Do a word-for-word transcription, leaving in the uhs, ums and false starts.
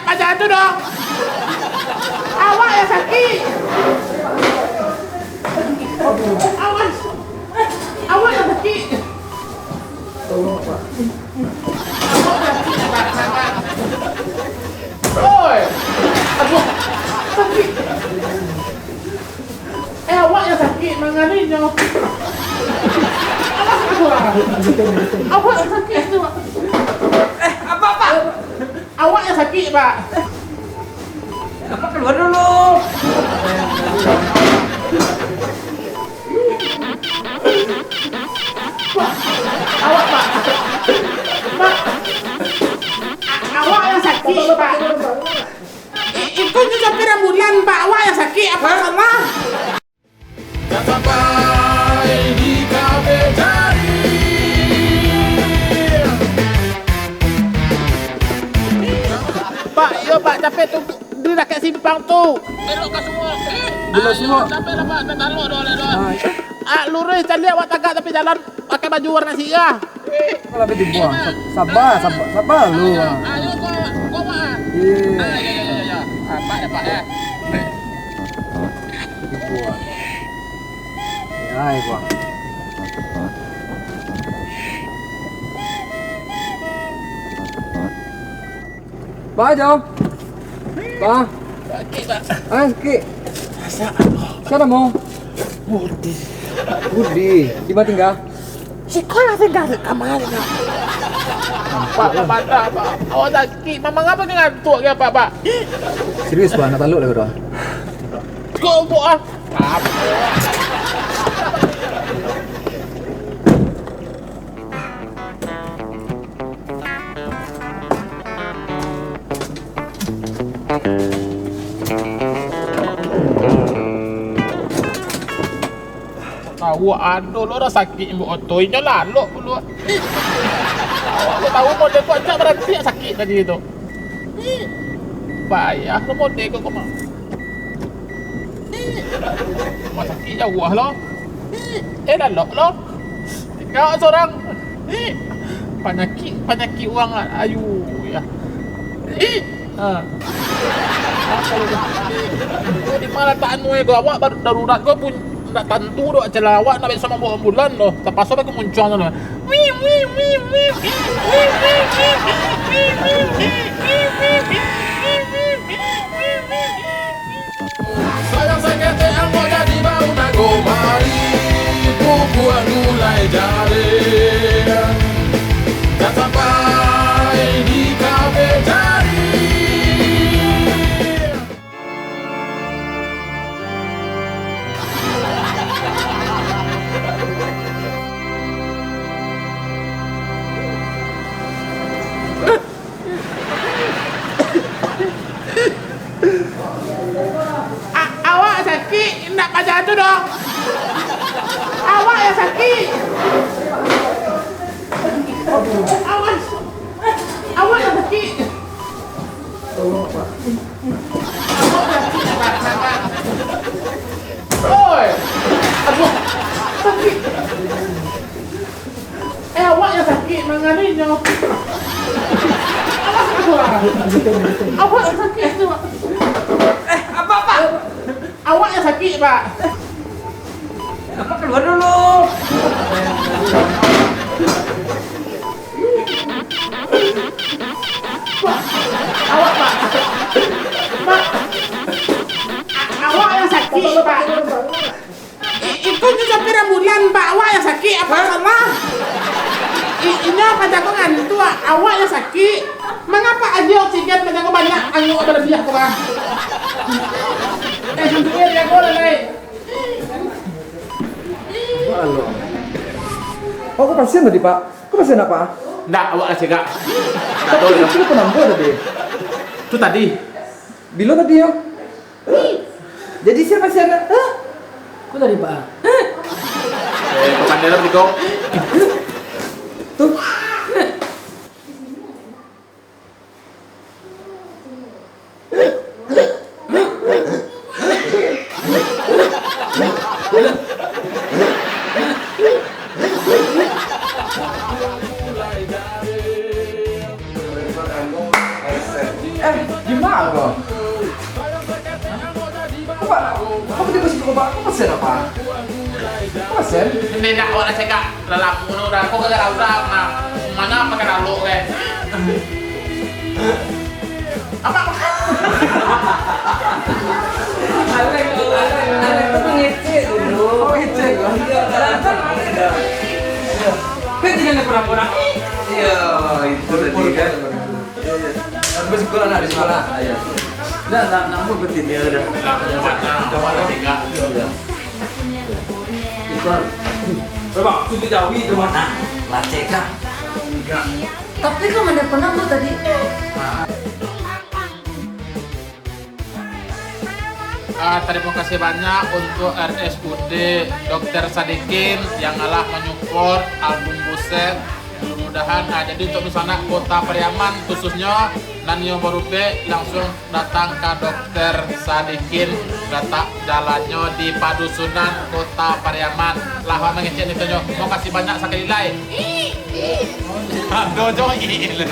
Macam tu dong. Awak yang sakit. Awak, awak yang sakit. Oi. Aduh. Sakit. Eh, awak yang sakit, manganinyo. Awas, aduh. Awak yang sakit tu. Eh, apa, Pak? Awak yang sakit, Pak. Apa keluar dulu? Pak, awak, Pak. Pak, a-, awak yang sakit, Pak. I-, itu nyo sopir ambulan, Pak. Awak yang sakit, apa salah? Jan sampai dikabek jari. Pak, iyo, Pak, capek tu di dakek simpang tu. Belok ka Suok. Belok Suok. Capek lah, Pak, tak talok doh, lah, doh. Ah, luruih, caliak awak tagak tapi jalan pakai baju warna sirah. Kalau habis dibuang, sab-, sabar, sabar, sabar lu. Ayo, kau, kau, Mak. Iya. Ah, ya, ya, ya, ya. Ah, Pak, ya, Pak, ya. Dibuang. Ya, ya, buang. Pak, jauh. Pak. Sakik, Pak. Ah, sakik. Rasa apa? Siapa mau? Budi. Budi. Di mana tinggal? Sikolah tinggal di kamar, Pak. Pak, Pak, Pak, Pak. Awak sakik. Mamang apa ni ngantuk ke apa, Pak? Serius, Pak? Nak taluk lah, Pak? Kok, Pak, ah? Awak ado lo urang sakik buek oto, inyo lalok pulo. Awak lo tahu model ko, jak baranti sakik tadi tu. Payah lo model ko, ko mah. Rumah sakik jauah lo. Eh, lalok lo. Tingga surang. Panyakik, panyakik urang, ayu, ya. Ha. Apa lagi? Di ma latak anu ko, awak baru darurat ko pun ndak tantu doh, acara awak ndak bisa mambaok ambulan doh. Tapaso pakai muncuang tu lah. Sayang saketek ambo jadi bau nago, mari pukuak gulai jari, jan sampai dikabek jari. A-, awak sakik, indak paja tu doh. Awak yang sakik. Awak, awak yang sakik. Oi. Aduh. Sakik. Eh, awak yang sakik, manganinyo. Awas, aduh. Awak yang sakik tu, Pak. Eh, apa, Pak? Awak yang sakik, Pak. Apa keluar dulu? Pak, awak, Pak. Pak. A-, awak yang sakik, Pak. I-, itu nyo sopir ambulan, Pak. Awak yang sakik, apa salah? I-, inyo paja ko ngantuk, awak yang sakik. Mangapa aji oksigen paja ko banyak, angok balabiah ko, Pak? Eh, santuik dia ko lah, Dek. Halo. Oh, kok pasien tadi, Pak? Kok pasien apa? Ndak, awak lah cegak. Ndak tahu lah. Itu kenapa tadi? Tu tadi. Bilo tadi, yo? Jadi siapa sih anak? Hah? Kok tadi, Pak? Eh, kok pandai lah, Biko? Tuh. Eh, di Kau ba-, kau pesen apa? Kau pesen? Ini nak awak nak cakap dalam mulut dah. Kau kagak tahu dah, nah. Mana pakai lalu, eh? Apa? Alek, Alek, Alek tu mengecek dulu. Oh, ngecek. Iya, Alek. Kan tidak ada pernah orang. Iya, itu tadi kan. Tapi sekolah nak di sekolah. Iya. Dah, nak, nak mau bertiga dah. Dah, dah, dah, dah, dah. Iklan. Coba, tu Jawi tu mana? Laceh kah? Enggak. Tapi kau mana pernah tu tadi? Ah, terima kasih banyak untuk R S U D Dokter Sadikin yang alah menyupport album Buset. Mudah-mudahan, ah, jadi untuk dunsanak Kota Pariaman khususnyo, nan nio barubek, langsung datang ka Dokter Sadikin, latak jalannyo di Padusunan, Kota Pariaman. Lah, awak mangecek ditunyo. Makasih banyak sakali lai. Ado jo, il.